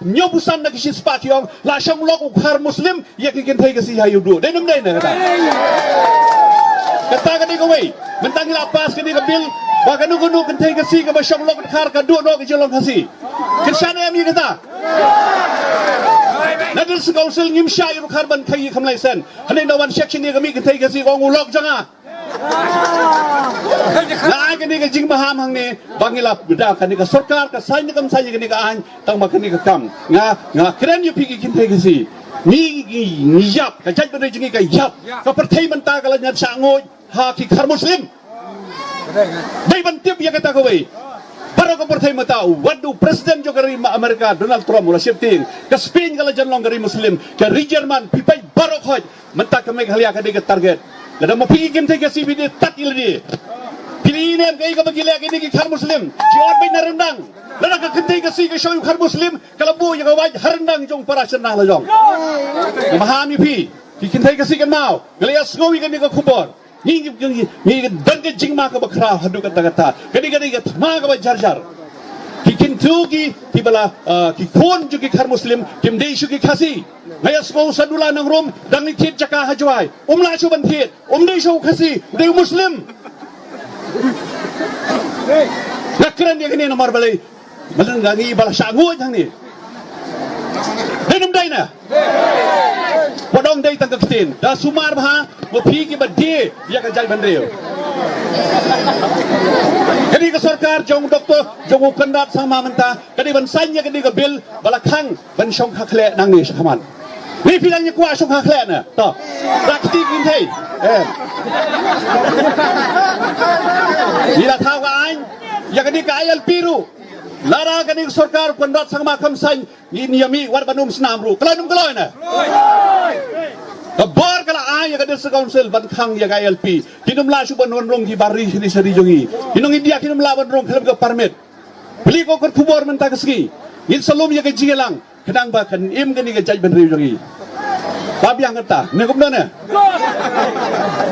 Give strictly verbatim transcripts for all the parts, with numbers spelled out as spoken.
Hynñiewphew san na ki shispah ki ong la shong lok u Khar Muslim ïa ki kynthei Khasi ha ïuh duh. Dei ne ym dei ne kata? Kata ka dei kawei. Mynta ngi la pass kane ka bill ba kano kano kynthei Khasi kaba shong lok u Khar ka duh noh ka jinglong Khasi. Kyrshan em ïa kata? Na District Council ngim shah ïa u Khar ban khaïi kham license. Hangne na wan shek shane ka mih kynthei Khasi ka ong u lok jong nga. Nga ai kane ka jingmaham hangne ba ngi la bynta kane ka sorkar ka saiñ ne kam saiñ kane ka aiñ tang ba kane ka kam. Nga, nga kren ïa phi ki kynthei Khasi. Ngi, ngi, ngi ïap, ka jaitbynriew jong ngi ka ïap. Ka pyrthei mynta ka la ñiad shah nguid ha ki Khar Muslim. Dei ban tip ïa kata kawei. Baroh ka pyrthei mynta, wat u President jong ka ri America Donald Trump u la sheptieng. Ka Spain ka la jan long ka ri Muslim, ka ri German, phi peit baroh khoit. Mynta ka Meghalaya ka dei ka target. Lada ma phi ki kynthei Khasi phi dei tad ïa lade. Phi dei ïa ne em kaei kaba ki leh kine ki Khar Muslim. Ki ot beit na ryndang. Lada ka kynthei Khasi ka shong ïa u Khar Muslim ka la buh ïa ka wait ha ryndang jong para shynrang la jong. Nga maham ïa phi ki kynthei Khasi kynmaw. Nga la ïa sngew ïa kane ka khubor. Ngi ngi ngi ngi don ka jingma kaba khraw haduh katta katta. Ka dei ka dei ka thma kaba jar jar. Ki kynthei ki ki ba la, ah, ki khun jong ki Khar Muslim kim dei shuh ki Khasi. Nga ïa sngew Sadula Nongrum dang ïa thied jaka ha Jowai. Um lah shuh ban thied. Um dei shuh Khasi, dei Muslim. Nga kren ïa kane namar balei? Madan ka ngi ba la shah nguid hangne. Dei ne ym dei ne? Wat ong dei tang ka ktien. Da sumar bha ma phi kiba die ïa ka jaitbynriew. Kane ka sorkar jong Doktor jong u Conrad Sangma mynta ka dei ban saiñ ïa kane ka bill ba la khang ban shongkha khleh nangne shakhmat. Ngi phi dang ïa kwah shongkha khleh ne? To. Ba kti kin thei. Eh. Ngi la thaw ka aiñ ïa kane ka I L P ruh. Lada kane ka sorkar Conrad Sangma kam saiñ ngin ïa mih wat ban um snam ruh. Kloi ne ym kloi ne? Ka bor ka la ai ïa ka District Council ban khang ïa ka I L P. Kin ym lah shuh ban wan rung ki bar ri shane sha ri jong ngi. Ki nong India kin ym lah ban rung khlem ka permit. Phi leh ko ka khubor mynta ka sngi. Ngin sa lum ïa ka jingïalang. Khnang ba kan im kane ka jaitbynriew jong ngi. Ba biang kata ne kumno ne?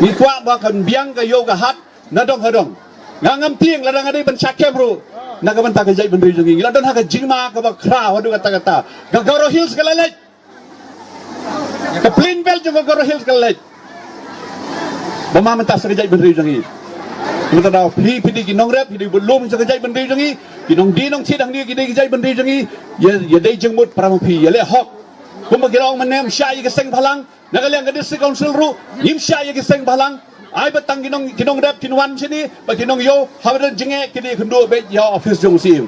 Ngi kwah ba kan biang ka ïew ka hat na dong ha dong. Nga ngam tieng lada nga dei ban shah kem ruh na ka bynta ka jaitbynriew jong ngi. Ngi la don ha ka jingma kaba khraw haduh katta katta. Ka Garo Hills ka la leit. Ka Plain Belt jong ka Garo Hills ka la leit. Ba ma mynta sa ka jaitbynriew jong ngi. Mynta da phi phi dei ki nongrep, phi dei ba lum jong ka jaitbynriew jong ngi. Ki nongdie nongthied hangne ki dei ki jaitbynriew jong ngi. Ïa, ïa dei jingmut para ma phi, ïa leh hok. Kumba ki la ong mynne ym shah ïa ki seng bhalang. Na ka liang ka District Council ruh ngim shah ïa ki seng bhalang. Ai ba tang ki nong, ki nongrep kin wan shane ba ki nongïew haba don jingeh kin ïakynduh beit ïa office jong u C M.